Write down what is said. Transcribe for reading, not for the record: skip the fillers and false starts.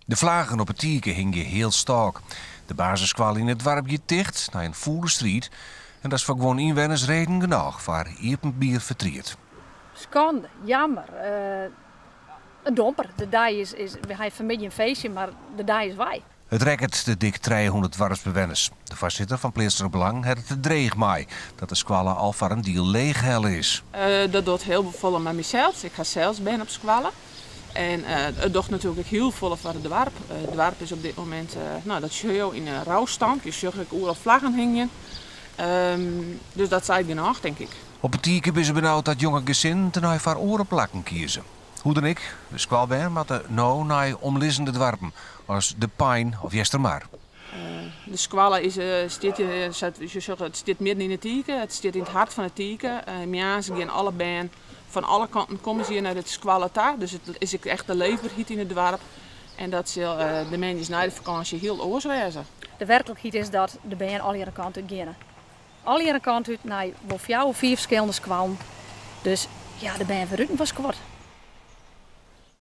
De flaggen op 'e Tike hingje healstôk. De basisskoalle yn it doarp giet ticht nei in fûle striid. En dat is foar guon ynwenners reden genôch foar iepenbier fertriet. Skande, jammer, in domper. De dei is, we ha fanmiddei in feestje, mar de dei is wei. It rekket de dik 300 doarpsbewenners. De foarsitter fan Pleatslik Belang hat it der dreech mei dat de skoalle al foar in diel leechhelle is. Dat docht hiel folle mei mysels. Ik ha sels bern op skoalle. En it docht natuerlik ek hiel folle foar it doarp. It doarp is op dit momint, no, dat sjogge jo yn in roustand. Je sjogge ek oeral flaggen hingjen. Dus dat seit genôch, tink ik. Op 'e Tike binne se benaud dat jonge gesinnen tenei foar oare plakken kieze. Hoe dan ek, de skoalbern moatte no nei omlizzende doarpen as De Pein of Eastermar. De skoalle is, stiet, je sjogge, it stiet midden yn 'e Tike. It stiet yn it hert fan 'e Tike. Moarns gean alle bern fan alle kanten komme se hjir nei de skoalle ta. Dus it is ek echt de leefberheid yn it doarp. En dat sil de moandeis nei de fakânsje hiel oars wêze. De werklikheid is dat de bern allegear in kant út geane. Allegear in kant út nei wol fjouwer, fiif ferskillende skoallen. Dus ja, de bern ferruten fan skoat.